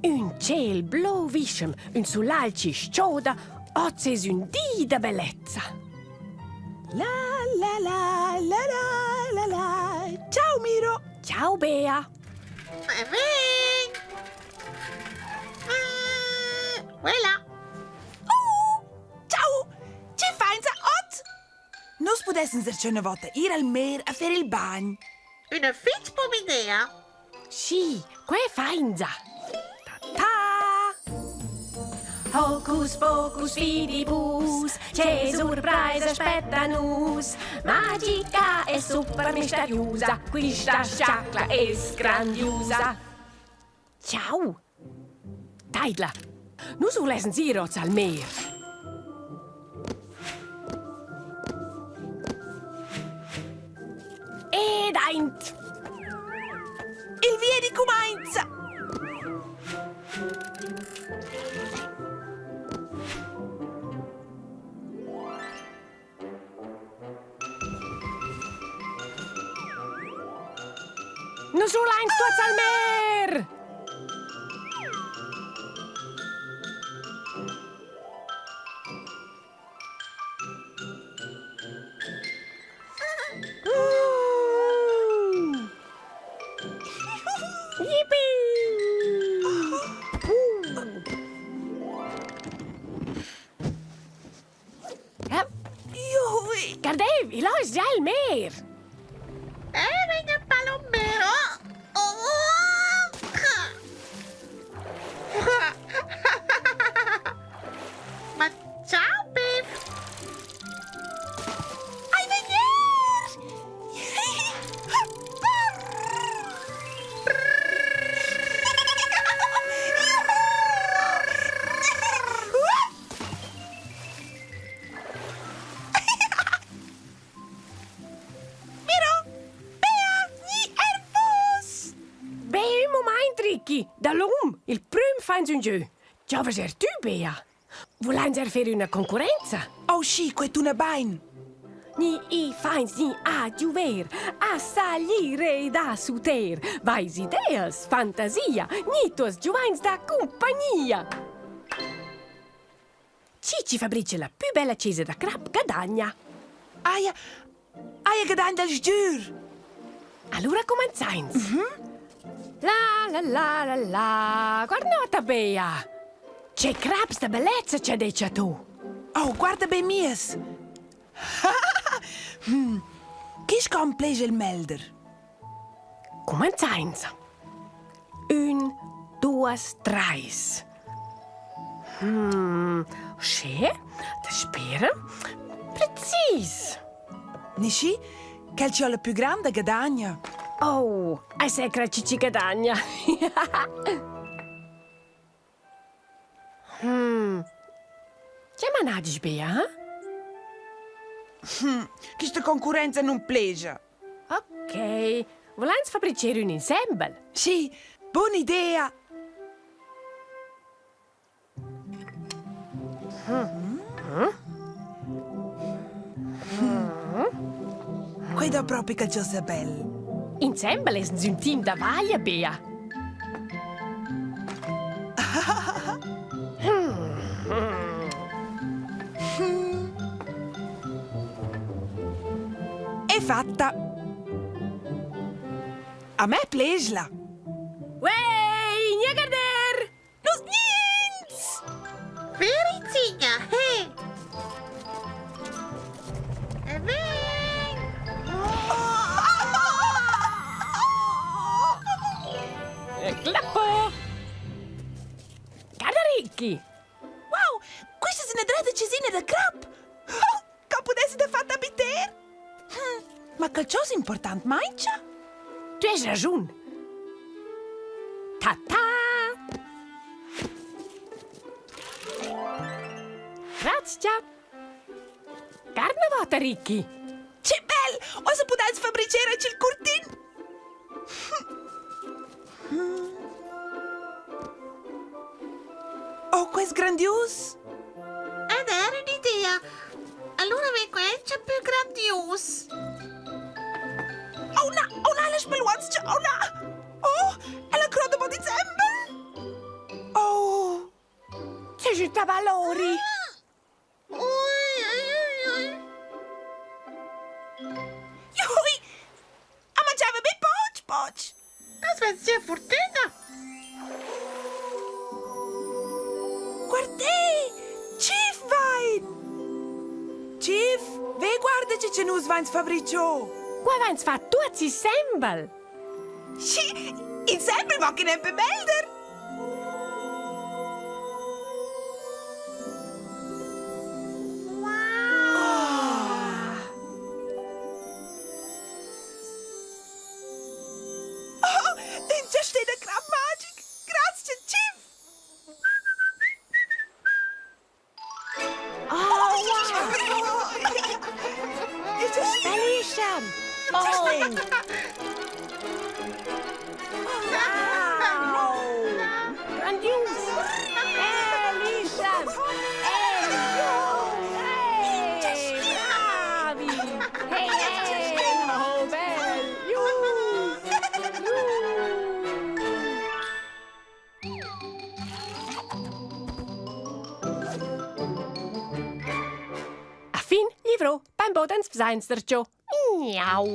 Ün tschêl blovischem, ün sulagl chi s-choda, hoz es ün di da bellezza. La la la la la la la. Ciao Miro. Ciao Bea. Vegn! Quella! Oh, ciao! Che fainsa ot? Nus pudessens er üna vota ir al mer a fer il bagn. Üna fich buna idea. Schi, que fainsa. Ta-ta! Hocus pocus fidibus, che surpraisa spetta nus. Magica e super misteriusa, quista sciacla es grandiusa. Ciao! Taidla, nus vulessens ir oz al mer. Ed aint! Il viedi cumainza! Nus vulains tuots al mer! Guardei, il es già il mer. Eh, vegn a palombero. Oh, oh. Ma ciao, Pip. Ai vegnir! Miro! Bea, gni er vus! Be ün mumaint, Ricky, dalum, il prüm fains ün giö. Giovas er tü, Bea? Vulains er fer üna concurrenza? Oh schi, quei tuna bain. Ni i fains ni a giuver, a saglir ed a suter. Vais ideas, fantasia, ni tuos giuvens da cumpagnia. Chi chi fabricha la pü bella chesa da crap gadagna. Aia, aia gadagn dal sgür. Allura cumanzains. Mm -hmm. La la la la la, guarda Bea. Che craps da bellezza cha decha tu. Oh, guarda be mies. hmm. Chi scom plescha il melder? Cumanzainsa. Ün, duas, trais. Hmm, uschè, daspera, precis. Nischi, quel chi ha la pü granda gadagna. Oh, a secra chi chi gadagna. Hmm. Che managis, Bea? Hmm, quista concurrenza nun plescha. Ok. Vulains fabricher ün insembel? Sì, buna idea! Quei dà propi qualchosa bel. Insembel essens ün team da vaglia, Bea. È fatta. A me pleschla. Uei, gna garder! Nus gnins! Verizigna, he! E vegn! Clappo! Guarda Ricky! Wow, questa es üna dretta chesina da crap! Co pudessi dafatta abiter? Hm, ma qualchosa important maincha? Tu has raschun. Ta-ta! Grazia! Carna vota, Ricky! Che bel! Ossa pudais fabricer anche il curtin! Oh, quest grandius! Ed era un'idea. Allura vegn quel più grandius. Oh na, oh na, la speluanzcha, oh na! Oh, ella croda bod insembel! gnü tabalori! Ui, ui, ui, ui. Ui, a mangiava be poch, poch. As vez sia fortüna. Guardè, Chief vain! Chief, ve guarda che che nus vains fabricho. Qua vains fat tuots insembel. Schi, insembel va que nempe melder. Oh, ün chastè da crap magic! Grazcha, Chief! Oh, wow! Bellissem! Oh! Wow! Grandius! Bellissem! Hey! Bravi! Hey, hey! Oh, bel! Juhu! A fin livrò bainbod ans vzains darcho. Miau!